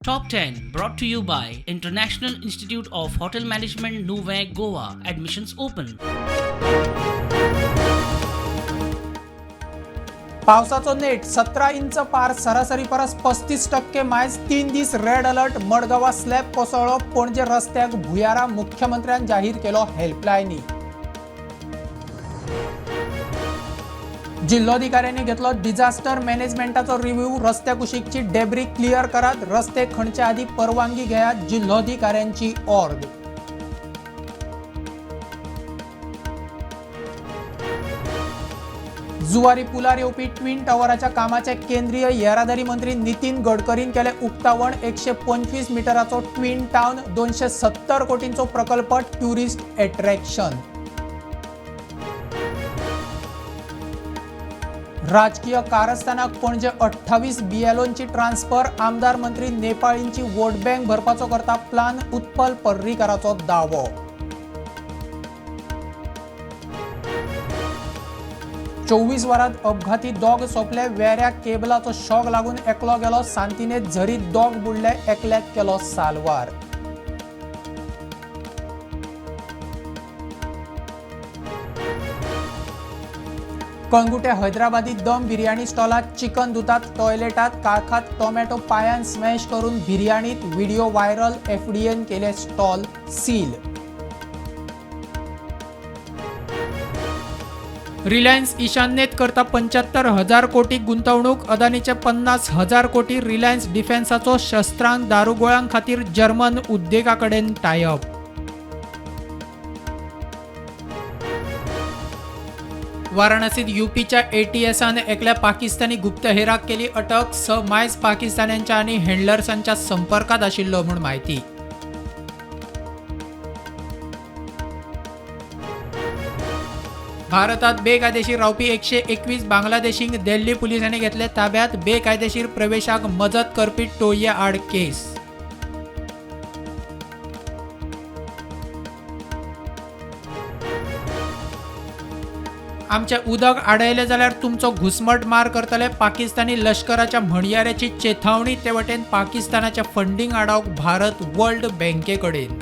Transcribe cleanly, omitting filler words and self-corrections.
Top 10 brought to you by International Institute of Hotel Management, Nuvem, Goa. Admissions open. पावसाचो नेट 17 inch पार, सरासरी परस 35% मायज. 3 दीस रेड अलर्ट. मडगांवां स्लॅब कोसळ्ळो, पणजे रस्त्याक भुयारा. मुख्यमंत्र्यान जाहीर केलो हेल्पलायनी. जिल्लोधिकाऱ्यांनी घेतलो डिझास्टर मॅनेजमेंटाचो रिव्ह्यू. रस्त्या कुशीकची डेब्री क्लियर करात, रस्ते खणचे आदी परवानगी घेयात, जिल्लोधिकाऱ्यांची ऑर्द. जुवारी पुलार येवपी ट्विन टॉवराच्या कामाचे केंद्रीय येरादारी मंत्री नितीन गडकरीन केले उक्तावण. 125 मिटराचो ट्विन टावन, 270 कोटींचो प्रकल्प, ट्युरिस्ट एट्रॅक्शन. राजकीय कारस्थानाक पणजे 28 बीएलओंची ट्रान्स्फर. आमदार मंत्री नेपाळींची वोट बँक भरपाचो करता प्लान, उत्पल पर्रीकाराचो दावो. 24 वरांत अपघाती दोग सोंपले. वेऱ्या केबलाचो शॉक लागून एकलो गेलो. सांतिनेज झरीत दोग बुडले, एकल्याक केलो साल्वार. कळंगुटे हैदराबादी दम बिर्याणी स्टॉलात चिकन दुतात टॉयलेटात, काळखात टोमॅटो पायान स्मॅश करून बिर्याणीत, व्हिडिओ व्हायरल. एफडीएन केले स्टॉल सील. रिलायन्स ईशान्येत करता 75,000 कोटी गुंतवणूक. अदानीचे 50,000 कोटी. रिलायन्स डिफेन्साचो शस्त्रांक दारुगोळ्यां खातीर जर्मन उद्देगा कडेन टायअप. वाराणसीत युपीच्या एटीएसान एकल्या पाकिस्तानी गुप्तहेराक केली अटक. 6 मायज पाकिस्तान्यांच्या आनी हँडलर्सांच्या संपर्कात आशिल्लो म्हूण म्हायती. भारतात बेकायदेशीर रावपी 121 बांगलादेशींक दिल्ली पुलिसांनी घेतले ताब्यात. बेकायदेशीर प्रवेशाक मजत करपी टोळये आड केस. आमचें उदक आडयलें जाल्यार तुमचो घुस्मट मार करतले, पाकिस्तानी लश्कराच्या म्हणयाऱ्याची चेतावणी. ते वटेन पाकिस्तानाच्या फंडींग आडावंक भारत वर्ल्ड बँके कडेन.